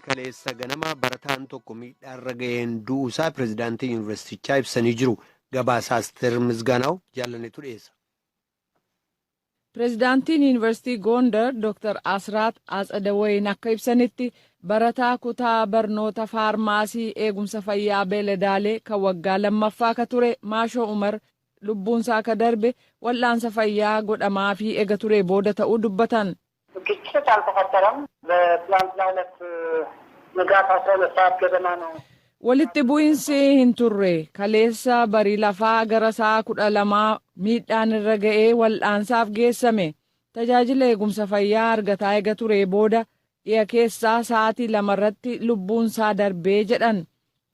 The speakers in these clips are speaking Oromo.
Kaleessa ganama barataan tokko miidhaarra ga'een du'uusaa pireezidaantii yuunivarsiitichaa ibsanii jiru. Gabaasaa Asteer Misgaanaw jaallanetu dhiyeessa. Pireezidaantiin Yuunivarsiitii Gondar Dr. Asraat Atsadawayin akka ibsanitti, barataa kutaa barnoota faarmaasii eegumsa fayyaa beeladaalee kan waggaa lammaffaa ka ture Maashoo Umar lubbuunsaa akka darbe wal'aansa fayyaa godhamaa fi ega ture booda ta'uu dubbatan. ግጭት አልተፈጠረም። በትላንትናው ዕለት ንጋት 12 ሰዓት ገደማ ነው። Walitti bu'iinsi hin turre. Kaleessa barii lafaa gara sa'a 12 miidhaan irra ga'ee wal'aansaaf geessame. Tajaajila eegumsa fayyaa argataa ega ture booda dhiya keessaa sa'aatii 2 irratti lubbuunsaa darbee jedhan.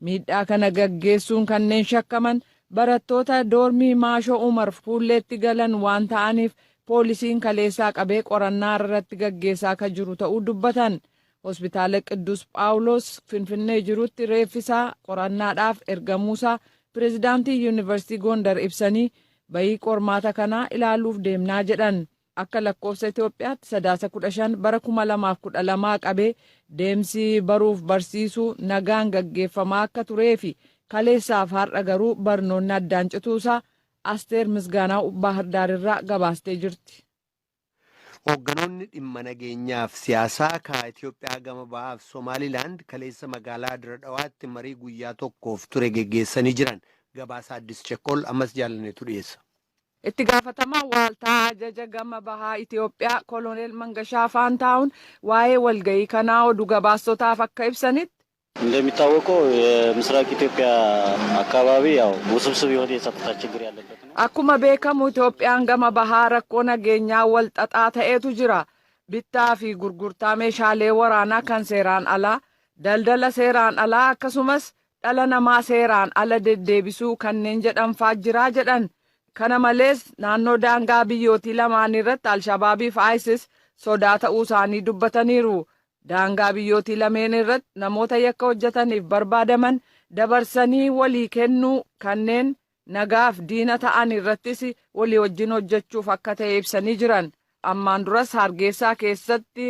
Miidhaa kana gaggeessuun kanneen shakkaman barattoota doormii Maashoo Umar fuulleetti galan waan ta'aniif poolisiin kaleessaa qabee qorannaa irratti gaggeessaa akka jiru ta'uu dubbatan. Hospitaala Qidduus Phaawulos Finfinnee jirutti reeffisaa qorannaadhaaf ergamuusaa pireezidaantii Yuunivarsiitii Gondar ibsanii, bayii qormaata kanaa ilaaluuf deemnaa jedhan. Akka lakkoofsa Itoophiyaatti Sadaasa 15 bara 2012 qabee deemsi baruuf barsiisuu nagaan gaggeeffamaa akka turee fi kaleessaaf har'a garuu barnoonni addaan cituusaa Asteer Misgaanaa Baahirdaar irraa gabaastee jirti. Hoogganoonni dhimma nageenyaaf siyaasaa ka Itoophiyaa gama bahaaf Somaalilaand kaleessa magaalaa Dirre Dhawaatti marii guyyaa tokkoof ture geggeessanii jiran. Gabaasa Addis Chekkol ammas jaallanetu dhiyeessa. Itti gaafatamaa waaltaa ajaja gama bahaa Itoophiyaa Koloneel Mangashaa Faantaawun waa'ee walgayii kanaa oduu gabaastotaaf akka ibsanitti, እንደሚታወቀው የምስራቅ ኢትዮጵያ አካባቢ ያው ውስብስብ የሆነ የጸጥታ ችግር ያለበት ነው። Akkuma beekamu Itoophiyaan gama bahaa rakkoo nageenyaa wal xaxaa ta'etu jira. Bittaa fi gurgurtaa meeshaalee waraanaa kan seeraan alaa, daldala seeraan alaa, akkasumas dhala namaa seeraan ala deddeebisuu kanneen jedhanfaa jiraa jedhan. Kana malees naannoo daangaa biyyootii lamaan irratti Alshabaabii fi ISIS sodaa ta'uu isaanii dubbataniiru. Daangaa biyyootii lameen irratti namoota yakka hojjetaniif barbaadaman dabarsanii walii kennuu, kanneen nagaaf diina ta'an irrattis walii wajjin hojjechuuf akka ta'e ibsanii jiran. Ammaan duras Hargeysaa keessatti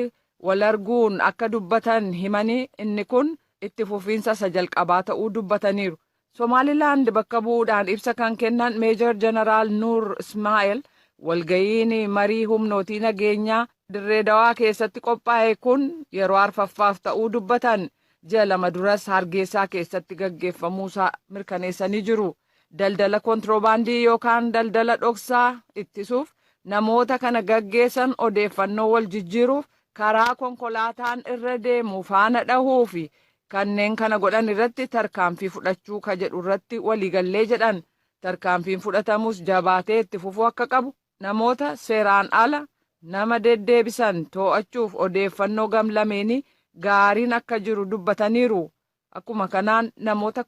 wal arguun akka dubbatan himanii, inni kun itti fufiinsa isa jalqabaa ta'uu dubbataniiru. Somaalilaand bakka bu'uudhaan ibsa kan kennan Meejor Jeneraal Nuur Ismaa'eel, walga'iin marii humnootii nageenyaa Dirree Dawaa keessatti qophaa'e kun yeroo arfaffaaf ta'uu dubbatan. Ji'a 2 duras Hargeysaa keessatti gaggeeffamuusaa mirkaneessanii jiru. Daldala kontiroobaandii yookaan daldala dhoksaa ittisuuf, namoota kana gaggeessan odeeffannoo wal jijjiiruuf, karaa konkolaataan irra deemu faana dhahuu fi kanneen kana godhan irratti tarkaanfii fudhachuu ka jedhu irratti waliigallee jedhan. Tarkaanfiin fudhatamus jabaatee itti fufuu akka qabu, namoota seeraan ala nama deddeebisan to'achuuf odeeffannoo gamlameenii gaariin akka jiru dubbataniiru. Akkuma kanaan namoota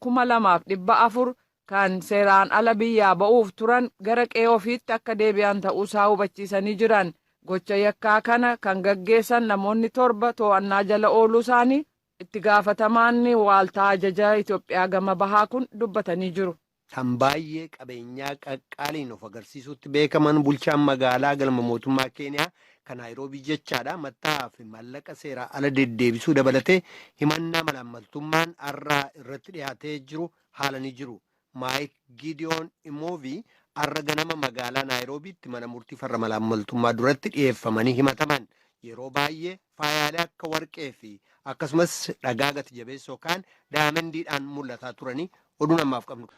2,400 kan seeraan ala biyyaa ba'uuf turan gara qe'ee ofiitti akka deebi'an ta'uusaa hubachiisanii jiran. Gocha yakkaa kana kan gaggeessan namoonni torba to'annaa jala ooluu isaanii itti gaafatamaan waaltaa ajaja Itoophiyaa gama bahaa kun dubbatanii jiru. Kan baay'ee qabeenyaa qaqqaaliin of agarsiisutti beekaman bulchaan magaalaa galma mootummaa Keeniyaa kan Naayiroobii jechaadha, matta'aa fi maallaqa seeraa ala deddeebisuu dabalatee himannaa malaammaltummaan har'aa irratti dhiyaatee jiru haalanii jiru. Maayik Gideon Imoovii har'a ganama magaalaa Naayiroobiitti mana murtii farra malaammaltummaa duratti dhiyeeffamanii himataman. Yeroo baay'ee faayaalee akka warqee fi akkasumas dhagaa gati jabeessa yookaan daayamandiidhaan mul'ataa turanii. Oduun ammaaf qabnu.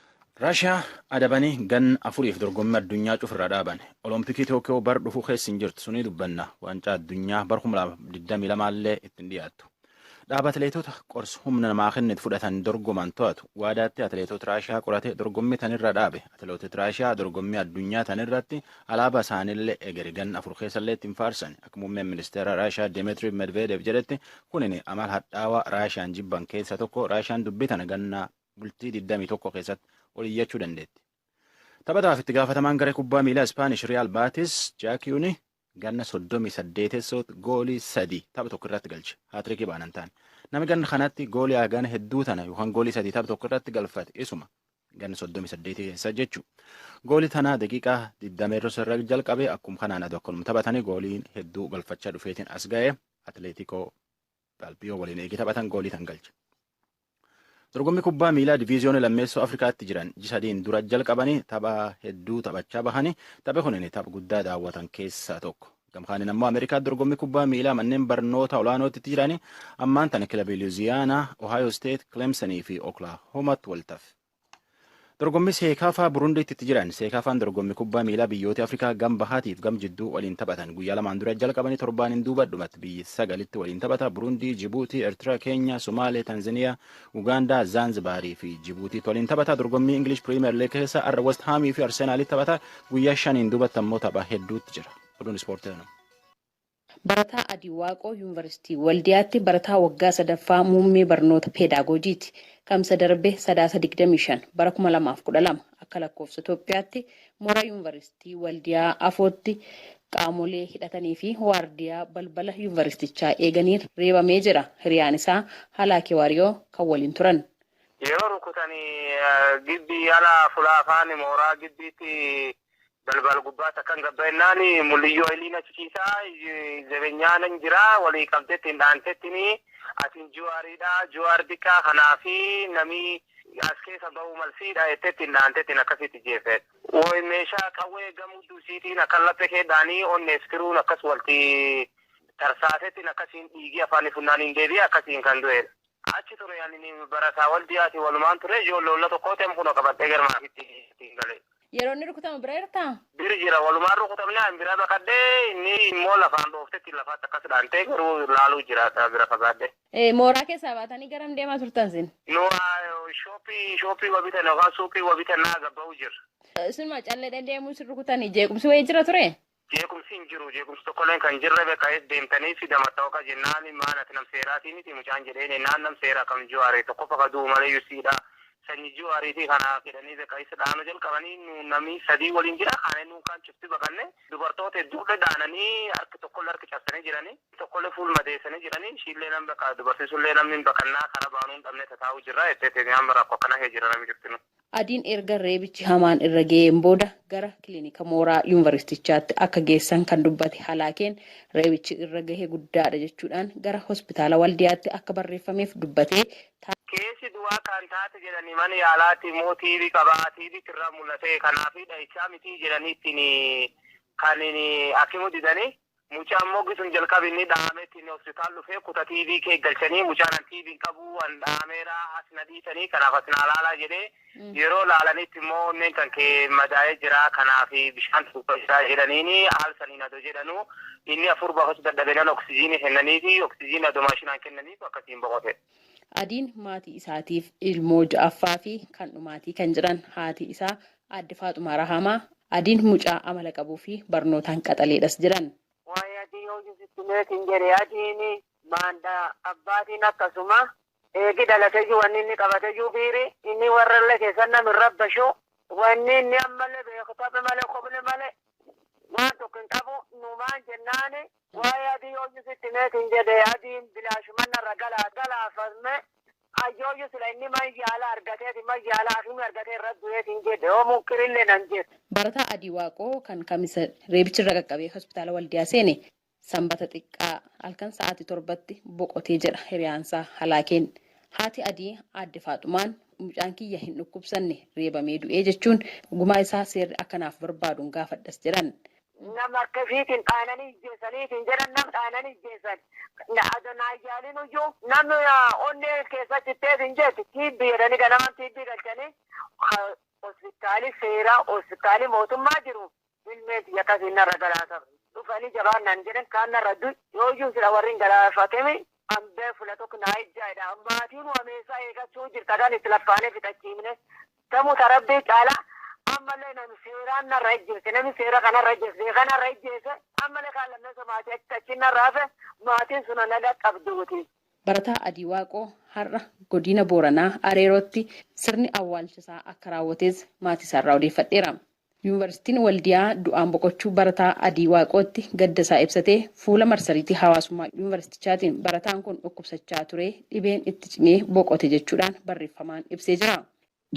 Raashiyaa adabanii gan 4f dorgommii addunyaa cufirra dhaaban. Olompikii Tookiyoo bar dhufuu keessa hin jirtu sunii dubbanna. Waancaa addunyaa bar 2022 illee ittiin dhiyaattu. Dhaaba atileetota qorsa humna namaa kennitu fudhatan dorgoman to'atu waadaatti atileetota Raashiyaa qorate dorgommii tanirra dhaabe. Atileetota Raashiyaa dorgommii addunyaa tanirratti alaabaa isaaniillee egeri gan 4 keessallee ittiin faarsan. Akka muummeen ministeera Raashiyaa Dimitri Medvedev jedhetti, kunin amala hadhaawaa Raashiyaan jibban keessa tokko. Raashiyaan dubbii tana ganna bultii 21 keessatti ol iyyachuu dandeetti. Taphataaf itti gaafatamaan garee kubbaa miilaa Ispaanish Riyaal Baatis Jaakiyooni ganna 38 goolii 3 tapha tokko irratti galche. Haatirikii baanan ta'an. Namni ganna kanatti goolii hagan hedduu tana yookaan goolii 3 tapha tokko irratti galfate isuma ganna 38 keessa jechuudha. Goolii tana daqiiqaa 20 irra jalqabe. Akkuma kanaan aduu akkanuma taphatanii goolii hedduu galfachaa dhufeetiin as ga'e Atileetikoo. Albion waliin eegee taphatan goolii tan galche. Dorgommii kubbaa miilaa diviiziyoonii lammeessoo Afrikaatti jiran 3n dura jalqabanii tapha hedduu taphachaa bahanii, tapha kunin tapha guddaa daawwatan keessaa tokko. Gamkaanin ammoo Ameerikaa dorgommii kubbaa miilaa manneen barnoota olaanootti jiranii ammaan tana kilabii Luuziyaanaa, Ohio State, Clemsonii fi Oklahomatti waltaf. Dorgommii Seekaafaa Burundiitti itti jiran. Seekaafaan dorgommii kubbaa miilaa biyyoota Afrikaa gam bahaatiif gam jidduu waliin taphatan. Guyyaa 2n dura jalqabanii 7n duuba dhumatti biyyi sagalitti waliin taphata. Burundii, Jibuutii, Eertiraa, Keenyaa, Somaalee, Tanzaniyaa, Ugaandaa, Zaanzibaarii fi Jibuutiitti waliin taphata. Dorgommii English Premier League keessa har'a West Haamii fi Arsenaalitti taphata. Guyyaa 5n duubatti ammoo tapha hedduutti jira. Oduun ispoortii kana. Barataa Adii Waaqoo Yuunivarsiitii Waldiyaatti barataa waggaa sadaffaa muummee barnoota peedaagojiiti. Kamsa darbe, Sadaasa 25 bara 2012 akka lakkoofsa Itoophiyaatti, mooraa Yuunivarsiitii Waldiyaa afootti qaamolee hidhatanii fi waardiyaa balbala yuunivarsiitichaa eeganiin reebamee jira hiriyaan isaa Halaakee Waariyoo kan waliin turan. Yeroo rukutanii gibbii ala fulaa afaan mooraa gibbiitti balbal gubbaatti akkan gabba'ennaan mul'iyyoo iliin achi ciisaa jabeenyaan hin jira walii qabdetti hin dhaantettiin, atin Juwaariidha, Juwaar diqqaa kanaafi namni as keessa ba'uu malsiidha jettetti hin dhaantettiin akkasitti jeefedha. Woy meeshaa qawwee gamudduu isiitiin akkan laphee keedhaanii onneef tiruun akkas walti tarsaasettiin akkasiin dhiigii afaan funnaaniin deebi'ee akkasiin kan du'edha. Achi ture, ani barataa Waldiyaati, walumaan ture, ijoollee olla tokkooti, amma kunoo qabadhee gara maatiitti ittiin galee. Yeroo inni rukutamu bira jirtaa? Bir jira, walumaan rukutamne, an bira baqadhee, inni immoo lafaan dhooftetti lafaatti akkas dhaantee, garuu laaluu jira bira fagaadhe. Mooraa keessaa baatanii garam deemaa turtan sin? Nu shooppii wabitan yookaan suuqii wabitan naa gabba'uu jira. Isinuma callee deemuu sin rukutanii, jeequmsi wayii jira ture? Jeequmsi hin jiru, jeequmsi tokkolleen kan jirre. Beeka'ees deemtanii fida mattaawoqa jennaan, maan ati nam seeraatii miti mucaan jedheen naan, nam seeraa kam, Juwaaree tokko fakaduu malee yusiidha. Sanyi Juwaariitii kanaaf jedhanii beeka'ees dhaanu jalqabanii. Nu namni sadii waliin jira, kaanee nuun kaan cufti baqanne. Dubartoota hedduullee dhaananii, harki tokkollee harki cabsanii jiranii, tokkollee fuul madeessanii jiranii, ishiillee nam baqa, dubartii sullee namni baqannaa karaa baanuu hin dhabne tataa'uu jirra jettee amma rakkoo akkana kee jira namni cuftinu. Adiin erga reebichi hamaan irra ga'een booda gara kilinika mooraa yuunivarsiitichaatti akka geessan kan dubbate Halaakeen, reebichi irra gahe guddaadha jechuudhaan gara hospitaala Waldiyaatti akka barreeffameef dubbatee. Keessi du'aa kan taate jedhanii mana yaalaatti immoo tiibii qabaa, tiibii irraa mul'ate, kanaaf dhahichaa miti jedhanii ittiin kan akimu didanii. Mucaan moggi sun jalqabi inni dhahamee ittiin hospitaal dhufee kuta tiibii kee galchanii, mucaan an tiibii qabu, an dhahameera, as na dhiisanii, kanaaf as na laalaa jedhee, yeroo laalanitti immoo onneen kan kee madaa'ee jira, kanaaf bishaan tuufa jira jedhaniini, haal saniin adoo jedhanu inni afur baafachuu dadhabeenan oksijiinii kennaniifi, oksijiinii adoo maashinaan kennaniif akkasiin boqote. Adiin maatii isaatiif ilmoo ja'affaa fi kan dhumaatii kan jedhan haati isaa aadde Faaxumaa Rahamaa, Adiin mucaa amala qabuu fi barnootaan qaxaleedhas jedhan. Waa'ee Adii yoo sitti jedhe, Adiin maanda abbaatiin akkasuma eegi dhalateyyuu wanni inni qabateyyuu biiri inni warrallee keessan namni rabbashu, wanni inni ammallee beeku taphe malee, kophne malee waan tokko hin qabu. Numaan jennaani, waa'ee Adii yoo sitti meetiin jedhe, Adiin bilaashuman narra galaafame. Ayyooyyuu sila inni man yaala argateeti, man yaala akimii argatee irra du'eetiin jedhe, yoo munkirillee nan jedhe. Barataa Adii Waaqoo kan Kamisa reebichirra qaqqabee hospitaala Waldiyaa seene Sanbata xiqqaa halkan sa'aatii 7tti boqotee jedha hiriyaansaa Halaakeen. Haati Adii aadde Faaxumaan mucaan kiyya hin dhukkubsanne, reebamee du'ee jechuun gumaa isaa seerri akkanaaf barbaaduun gaafadhas jedhan. Nama akkasiitiin dhaananii ijjeessaniitiin jedhan, nam dhaananii ijjeessan. Adonaayyaalin iyyuu namni onnee keessatti itteetiin jetti, tiibbii jedhanii ganamaan tiibbii galchanii hospitaalii seeraa, hospitaalii mootummaa jiru. Ilmeen tiyya akkasiin narra galaasa dhufanii jabaan naan jedhan, kaan narra du'i yooyyuu sila warri hin galaafatemi hambee fula tokko naa ijjaadha. Maatiin wameessaa eegachuu jirta kan itti laffaanee fixachiifne tamuu tarabbii caalaa. Ammallee nami seeraan narra ijjeesse, nami seera kanarra ijjeesse kanarra ijjeesse, ammallee kaan lammeessa maatii achi achi narra hafe, maatiin sun na qabduuti. Barataa Adii Waaqoo har'a godina Booranaa Areerootti sirni awwaalchisaa akka raawwates maatii isaarraa odeeffadheera. Yuunivarsiitiin Waldiyaa du'aan boqochuu barataa Adii Waaqootti gadda isaa ibsatee fuula marsariitii hawaasummaa yuunivarsiitichaatiin, barataan kun dhukkubsachaa ture, dhibeen itti cimee boqote jechuudhaan barreeffamaan ibsee jira.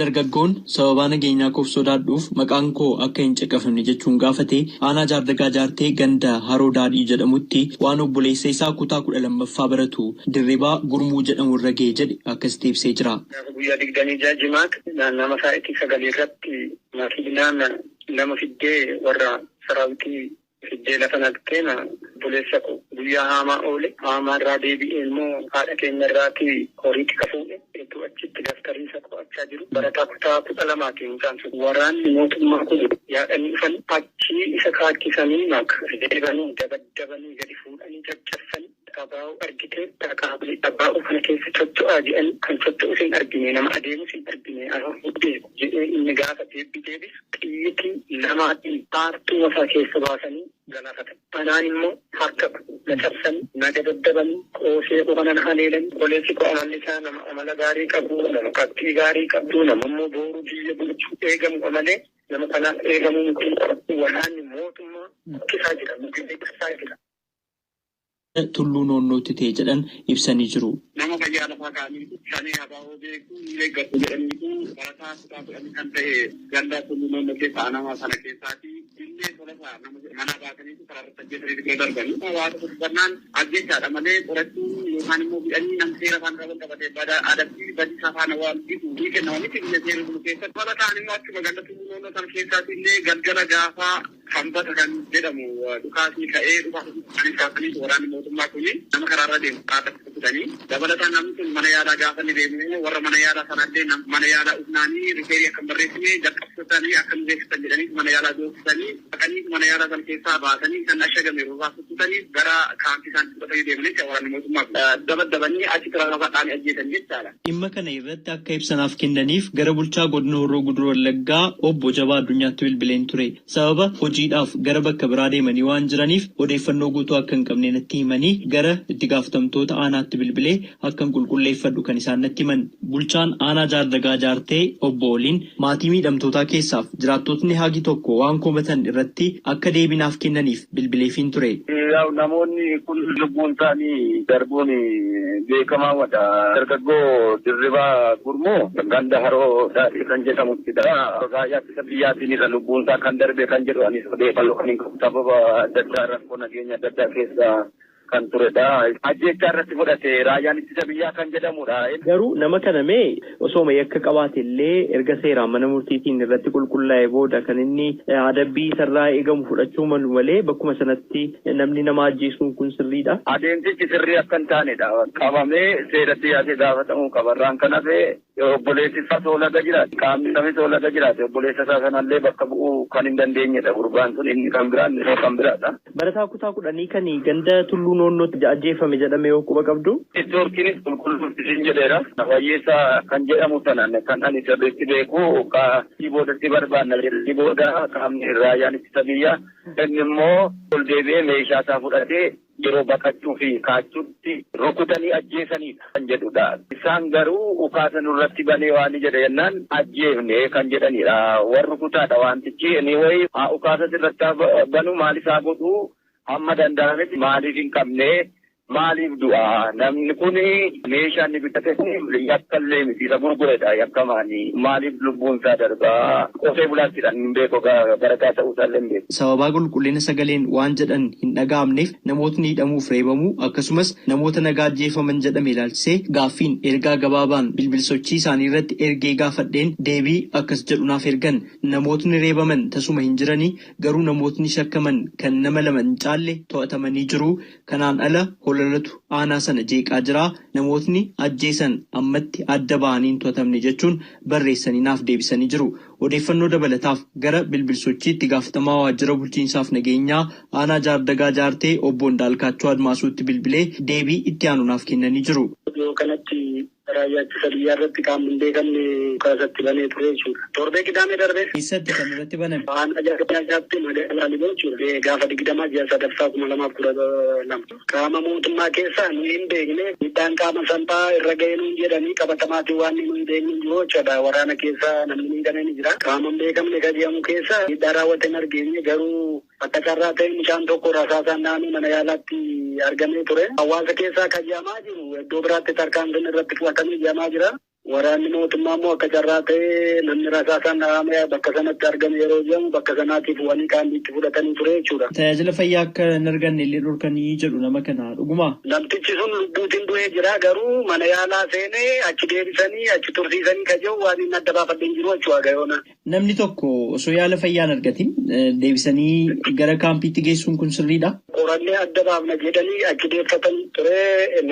Dargaggoon sababaa nageenyaa koof sodaadhuuf maqaan koo akka hin caqafamne jechuun gaafate aanaa Jaardagaa Jaartee ganda Haroo Daadhii jedhamutti waan obboleessa isaa kutaa 12ffaa baratu Dirribaa Gurmuu jedhamu irra ga'e jedhe akkasitti ibsee jira. Guyyaa 26 jimaata naannama sa'aatii 9 irratti makiinaan 2 fiddee warra saraawitii fiddee lafa naqxee na obboleessa koo guyyaa haamaa oole. Haamaa irraa deebi'ee immoo haadha keenya irraatii horiitti ka fuudhe. Etuu achitti daftarii isa qo'achaa jiru barataa kutaa 12ti mucaan sun. Waraanni mootummaa kun yaadanii dhufan achii isa kaachisanii maka deebanii dabaddabanii gadi fuudhanii caccabsanii dhabaa'uu argitee dhaqaabii dhabaa'uu kana keessa socho'aa jedhanii kan socho'us hin argine nama adeemus hin argine anoo hin beeku jedhee inni gaafa deebbi deebisu xiyyitii lamaatiin paartuu masaa keessa baasanii galaafatan. Anaan immoo harka na cabsanii na dabaddabanii qoosee koo kana na haleelanii obboleessi koo amalli isaa nama amala gaarii qabu nama qabxii gaarii qabdu nama immoo booruu biyya bulchuu eegamu malee nama kanaaf eegamuu miti. Waraanni mootummaa rakkisaa jira nu gidduu jira. Tulluu Noonnootti ta'e jedhan ibsanii jiru. Nama fayyaa lafaa ka'anii shanee abaa'oo beeku ni deeggartu jedhaniitu barataa kutaa 10 kan ta'e ganda Tulluu Noonnoo keessa aanaa sana keessaati illee tolasaa nama manaa baasaniitu karaa irratti ajjeesanii bira darbanii. Waa tokko dubbannaan ajjeechaadha malee qorachuun yookaan immoo hidhanii nam seera faana qaban qabatee bada adabbii badii faana waan bitu ni kennama miti biyya seera bulu keessatti. Barataan immoo achuma ganda Tulluu Noonnoo sana keessaati illee galgala gaafaa hambata kan jedhamu dhukaasni ka'ee dhukaasni kaasanii waraanni mootummaa kuni nama karaarra deemu qaata kutanii dabalataan namni sun mana yaalaa gaafa inni deemu warra mana yaalaa sanallee mana yaalaa ufnaanii rifeerii akka hin barreessine jalqabsiisanii akka nu beeksisan jedhanii mana yaalaa dooksisanii dhaqanii mana yaalaa sana keessaa baasanii kan ashagame roobaa kuttutanii gara kaampii isaan fudhatanii deemanii waraanni mootummaa kun dabaddabanii achi karaa ajjeesan jechaadha. Dhimma kana irratti akka ibsanaaf kennaniif gara bulchaa godina Horroo Guduruu Wallaggaa obbo Jabaa Addunyaatti bilbileen ture. Sababa hojiidhaaf gara bakka biraa deemanii waan jiraniif odeeffannoo guutuu akka hin qabne natti himanii gara itti gaafatamtoota aanaatti bilbilee akkan qulqulleeffadhu kan isaan natti himan. Bulchaan aanaa Jaardagaa Jaartee obbo Oliin maatii miidhamtootaa keessaaf jiraattotni hagi tokko waan komatan irratti akka deebinaaf kennaniif bilbileefiin ture. Namoonni kun lubbuun isaanii darbuun beekamaadha. Dargaggoo Dirribaa Gurmuu ganda Haroo Daadhii kan jedhamuttidha. Raayyaa ittisa biyyaatiin irra lubbuun isaa kan darbe kan jedhu anis odeeffannoo kan hin qabu. Sababa adda addaa rakkoo nageenya adda addaa keessa kan turedha. Ajjeechaa irratti fudhate raayyaan ittisa biyyaa kan jedhamudha. Garuu nama kana mee osoo yakka qabaate illee erga seeraan mana murtiitiin irratti qulqullaa'e booda kan inni adabbii isarraa eegamu fudhachuu malu malee bakkuma sanatti namni nama ajjeesuun kun sirriidha. Adeemsichi sirrii akka hin taanedha. Qabamee seeratti dhiyaatee gaafatamuu qaba. Irraan kan hafe obboleessi isaa soolaga jiraate. Qaamni isaa soolaga jiraate. Obboleessa isaa sanallee bakka bu'uu kan hin dandeenyedha. Gurbaan sun inni kan biraan inni kan biraadha. Barataa kutaa 10 kan ganda Tulluu Noonnootti ajjeefame jedhame yoo quba qabdu. Neetwoorkiinis qulqulluu isin jedheera. Wayyeessaa kan jedhamu sanaan kan ani sirriitti beeku kaasii boodatti barbaanna. Booda qaamni raayyaan ittisa biyyaa inni immoo ol deebi'ee meeshaa isaa fudhatee yeroo baqachuu fi kaachuutti rukutanii ajjeesanidha kan jedhudha. Isaan garuu ukaasa nurratti banee waan jedhe jennaan ajjeefne kan jedhanidha. Warri rukutaadha wantichi inni wayi haa ukaasa sirratti banu maal isaa godhu hamma danda'ametti maaliif hin qabne maaliif du'a namni kun meeshaa inni bitate yakka illee miti isa gurguredha yakkamaani maaliif lubbuun isaa darbaa qotee bulaattidha hin beeku barataa ta'uu isaa illee hin beeku. Sababaa qulqullina sagaleen waan jedhan hin dhaga'amneef namootni hidhamuuf reebamuu akkasumas namoota nagaa ajjeefaman jedhame ilaalchisee gaaffiin ergaa gabaabaan bilbilsochii isaanii irratti ergee gaafadheen deebii akkas jedhu naaf ergan. Namootni reebaman tasuma hin jiranii garuu namootni shakkaman kan nama lama hin caalle to'atamanii jiru. Kanaan ala holalatu aanaa sana jeeqaa jira. Namootni ajjeesan ammatti adda ba'anii hin to'atamne jechuun barreessanii naaf deebisanii jiru. Odeeffannoo dabalataaf gara bilbilsochiitti gaafatamaa waajjira bulchiinsaaf nageenyaa aanaa Jaardagaa Jaartee obbo Ndaalkaachoo Admaasuutti bilbilee deebii itti aanu naaf kennanii jiru. Iddoo kanatti raayyaa ittisa biyyaa irratti qaamni hin beekamne kaasatti banee ture jechuudha. Torbee qidaamee darbee. Eessatti kan irratti baname? Aanaa Jaardagaa Jaartee magaalaa Liboo jechuudha. Gaafa 20 ji'a sadaffaa 2012. Qaama mootummaa keessaa nu hin beekne miidhaan qaama salphaa irra ga'ee nuun jedhanii qabatamaatiin waan nu hin beekne jiru jechuudha. Waraana keessaa namni miidhame ni jira. Qaama hin beekamne gadi keessaa miidhaa raawwate hin argeenye garuu akka carraa ta'e mucaan tokko rasaasaan naannoo mana yaalaatti argamee ture. Hawaasa keessaa kan jamaa jiru iddoo biraatti tarkaanfiin irratti fudhatamee jamaa jira. Waraanni mootummaa immoo akka carraa ta'ee namni rasaasaan dhahamee bakka sanatti argame yeroo jedhamu bakka sanaatiif wanii kaandiitti fudhatanii ture jechuudha. Tajaajila fayyaa akka hin arganne illee dhorkanii jedhu nama kana dhuguma. Namtichi sun lubbuutiin du'ee jira garuu mana yaalaa seenee achi deebisanii achi tursiisanii ka jiru waan inni adda baafadhee hin jiru jechuudha gayoona. Namni tokko osoo yaala fayyaa hin argatin deebisanii gara kaampiitti geessuun kun sirriidha? Qorannee adda baafna jedhanii achi deeffatan ture.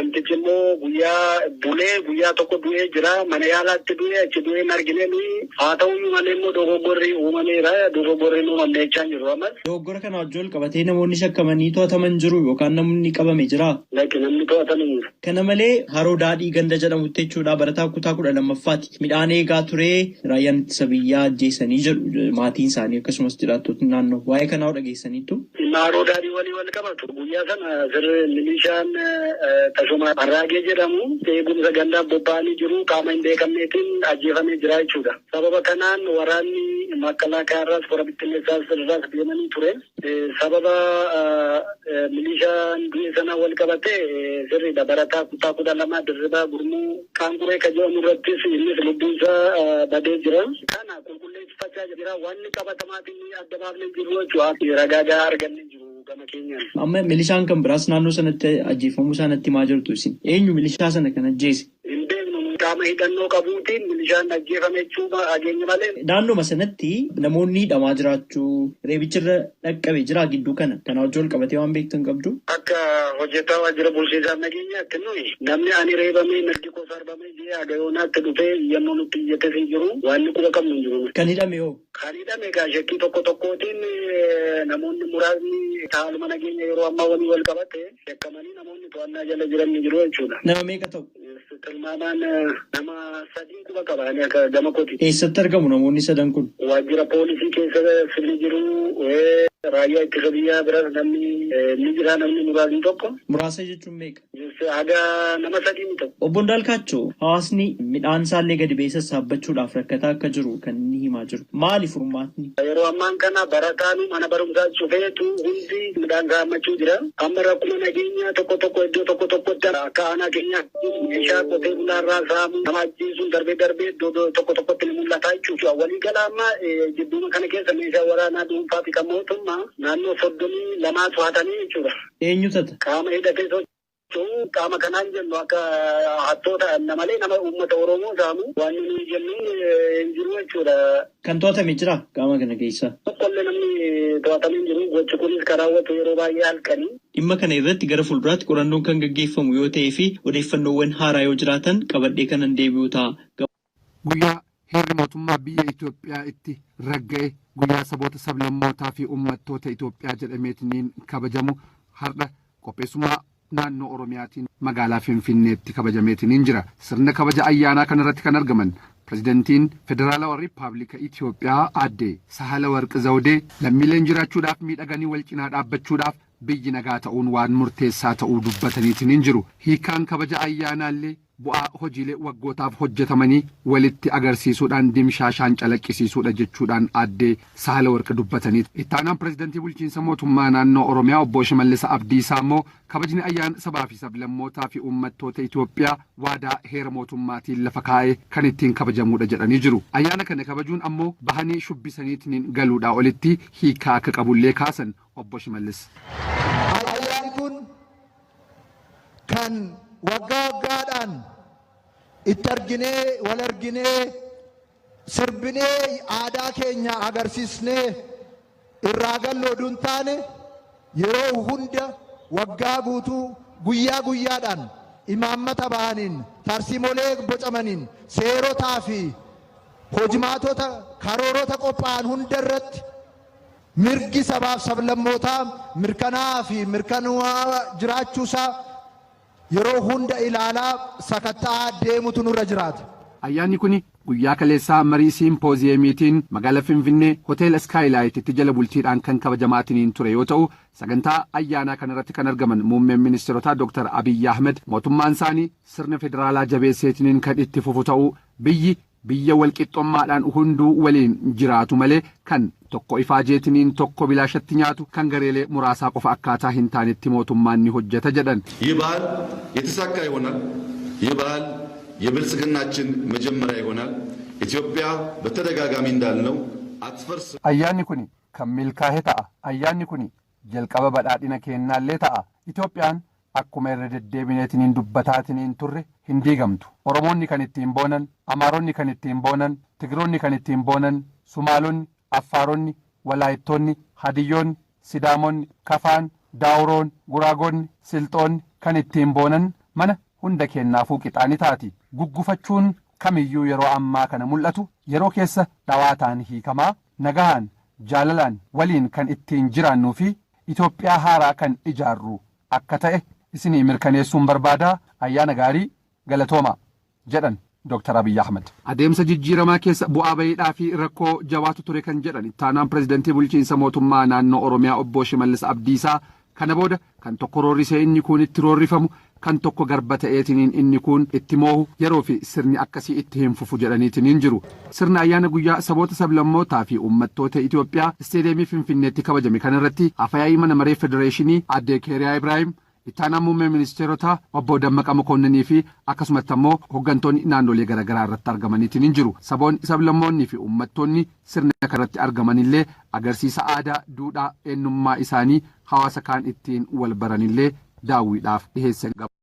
Namtichi immoo guyyaa bulee guyyaa tokko du'ee jira. Mana yaalaatti du'ee achi du'ee hin argine nuyi. Haa ta'uyyuu malee immoo dogoggorri uumameera. Dogoggorri nu uumamne jechaa hin jiru ammas. Dogoggora kana wajjin wal qabatee namoonni shakkamanii to'ataman jiru yookaan namni qabame jira? Lakki namni to'atame hin jiru. Kana malee Haroo Daadhii ganda jedhamutti jechuudha barataa kutaa 12ffaati. Midhaan eegaa ture raayyaan ittisa biyyaa ajjeesanii jedhu maatiin isaanii akkasumas jiraattotni naannoo. Waa'ee kanaa hoo dhageessaniittu? Dhimma Haroo Daadhii walii wal qabatu guyyaa sana sirri milishaan Tashumaa Arraagee jedhamu eegumsa gandaaf bobba'anii jiru qaama hin beekamneetiin ajjeefamee jira jechuudha. Sababa kanaan waraanni makalaakaa irraas kora bittinneessaas irraas deemanii ture. Sababa milishaan du'e sana wal qabate sirriidha. Barataa kutaa 12 Dirribaa Gurmuu Qaanquree kan jedhamu irrattis innis lubbuun isaa badee jira. Kana qulqulleeffachaa jira. Wanni qabatamaatiin adda baafnee jiru jechuudha. Ragaa gahaa argannee jiru gama keenyaan. Amma milishaan kan biraas naannoo sanatti ajjeefamuu isaa natti himaa jirtu isin. Eenyu milishaa sana kan ajjeese? Hin beeknu qaama hidhannoo qabuutiin milishaan ajjeefame jechuu dhageenya malee. Naannoma sanatti namoonni hidhamaa jiraachuu reebichirra dhaqqabe jira gidduu kana. Kana wajjin wal qabatee waan beektan qabdu? Akka hojjetaa waajjira bulchiinsaa nageenyaatti nuyi namni ani reebamee mirgi koo sarbamee jee haga yoonaatti dhufee iyyannoo nutti iyyates hin jiru. Waan quba qabnu hin jiru. Kan hidhame hoo? Kan hidhame egaa shakkii tokko tokkootiin namoonni muraasni haaluma nageenya yeroo ammaa waliin wal qabate shakkamanii namoonni to'annaa jala jiran ni jiru jechuudha. Nama meeqa ta'u? Tilmaamaan nama sadii quba qaba ani akka gama kooti. Eessatti argamu namoonni sadan kun? Waajjira poolisii keessa ni jiru. Raayyaa ittisa biyyaa biras namni ni jira namni muraasni tokko. Muraasa jechuun meeqa? Haga nama sadii ni ta'u. Obbo Ndaalkaachoo hawaasni midhaan isaallee gadi ba'ee sassaabbachuudhaaf rakkataa akka jiru kan inni himaa jiru. Maali furmaatni? Yeroo ammaan kana barataan mana barumsaa cufeetu hundi midhaan saammachuu jira. Amma rakkuma nageenyaa tokko tokko iddoo tokko tokkotti akka aanaa keenyaa meeshaa qotee bulaarraa saamu nama ajjeesuun darbee darbee iddoo tokko tokkotti ni mul'ata jechuudha. Waliigala amma jidduuma kana keessa meeshaa waraanaa dhuunfaa fi kan mootummaa naannoo 32 to'atanii jechuudha. Eenyu tata? Qaama hidhatee socho'u qaama kanaan jennu akka hattoota malee nama uummata Oromoo saamu waan nuyi jennuun hin jiru jechuudha. Kan to'atame jira qaama kana keessa? Tokkollee namni to'atamee hin jiru. Gochi kunis kan raawwatu yeroo baay'ee halkanii. Dhimma kana irratti gara fuulduraatti qorannoon kan gaggeeffamu yoo ta'ee fi odeeffannoowwan haaraa yoo jiraatan qabadhee kanan deebi'u ta'a. Guyyaa heerri mootummaa biyya Itoophiyaa itti ragga'e guyyaa saboota sablammootaa fi uummattoota Itoophiyaa jedhameetiniin kabajamu har'a qopheessummaa naannoo Oromiyaatiin magaalaa Finfinneetti kabajameetiniin jira. Sirna kabaja ayyaanaa kanarratti kan argaman Pirezidantiin Federaalawaa Riippaabilika Itoophiyaa aadde Sahala Warqi Zawudee lammiileen jiraachuudhaaf miidhaganii wal cinaa dhaabbachuudhaaf biyyi nagaa ta'uun waan murteessaa ta'uu dubbataniitiin jiru. Hiikaan kabaja ayyaanaallee bu'aa hojiilee waggootaaf hojjetamanii walitti agarsiisuudhaan dimshaashaan calaqqisiisuudha jechuudhaan aadde Sahala Warqi dubbatanii. Ittaanaan pirezidantii bulchiinsa mootummaa naannoo Oromiyaa obbo Shimallis Abdiisaa immoo kabajni ayyaana sabaa fi sablammootaa fi uummattoota Itoophiyaa waadaa heera mootummaatiin lafa kaa'ee kan ittiin kabajamuudha jedhanii jiru. Ayyaana kana kabajuun ammoo bahanii shubbisaniitiin galuudhaa olitti hiikaa akka qabullee kaasan obbo Shimallis. Ayyaanni kun kan waggaa waggaadhaan itti arginee wal arginee sirbinee aadaa keenya agarsiisnee irraa gallu oduu hin taane yeroo hunda waggaa guutuu guyyaa guyyaadhaan imaammata bahaniin tarsiimolee bocamaniin seerotaa fi hojimaatota karoorota qophaa'an hunda irratti mirgi sabaaf sablammootaa mirkanaa fi mirkanaa'aa jiraachuusaa yeroo hunda ilaalaa sakatta'aa deemutu nurra jiraata. Ayyaanni kun guyyaa kaleessaa marii siimpooziyeemiitiin magaalaa Finfinnee hoteela Iskaayilaayititti jala bultiidhaan kan kabajamaatiniin ture yoo ta'u sagantaa ayyaanaa kanarratti kan argaman muummeen ministeerotaa Dr. Abiyyi Ahmed mootummaan isaanii sirna federaalaa jabeesseetiniin kan itti fufu ta'uu biyyi biyya walqixxummaadhaan hunduu waliin jiraatu malee kan tokko ifaajeetiniin tokko bilaashatti nyaatu kan gareelee muraasaa qofa akkaataa hin taanetti mootummaan ni hojjeta jedhan. ይህ በዓል የተሳካ ይሆናል። ይህ በዓል የብልጽግናችን መጀመሪያ ይሆናል። ኢትዮጵያ በተደጋጋሚ እንዳልነው አትፈርስም። Ayyaanni kun kan milkaa'e ta'a. Ayyaanni kun jalqaba badhaadhina keenyaallee ta'a. Itoophiyaan akkuma irra deddeebineetiniin dubbataatiniin turre hin diigamtu. Oromoonni kan ittiin boonan, Amaaronni kan ittiin boonan, Tigiroonni kan ittiin boonan, Sumaalonni, Affaaronni, Walaayittoonni, Hadiyyoonni, Sidaamonni, Kafaan, Daawuroon, Guraagonni, Silxoonni kan ittiin boonan mana hunda keenyaafuu qixaani taati. Guggufachuun kamiyyuu yeroo ammaa kana mul'atu yeroo keessa dhawaataan hiikamaa nagahaan jaalalaan waliin kan ittiin jiraannuu fi Itoophiyaa haaraa kan ijaarru akka ta'e isinii mirkaneessuun barbaadaa. Ayyaana gaarii, galatooma jedhan Dr. Abiyyi Ahmad. Adeemsa jijjiiramaa keessa bu'aa bayiidhaa fi rakkoo jabaatu ture kan jedhan ittaanaan pirezidantii bulchiinsa mootummaa naannoo Oromiyaa obbo Shimallis Abdiisaa, kana booda kan tokko roorrisee inni kun itti roorrifamu, kan tokko garba ta'eetiniin inni kun itti moohu yeroo fi sirni akkasii itti hin fufu jedhaniitiniin jiru. Sirna ayyaana guyyaa saboota, sablammootaa fi uummattoota Itoophiyaa isteediyeemii Finfinneetti kabajame kanarratti Afyaa'ii mana maree federeeshinii aadde Keeriyaa Ibraahim, ittaanaa muummee ministeerotaa obbo Dammaqa Mokoonnanii fi akkasumatti ammoo hooggantoonni naannolee garaagaraa irratti argamaniitiin hin jiru. Saboonni, sablammoonni fi uummattoonni sirna kanarratti argamanillee agarsiisa aadaa, duudhaa, eenyummaa isaanii hawaasa kaan ittiin wal baranillee daawwiidhaaf dhiheessan qabu.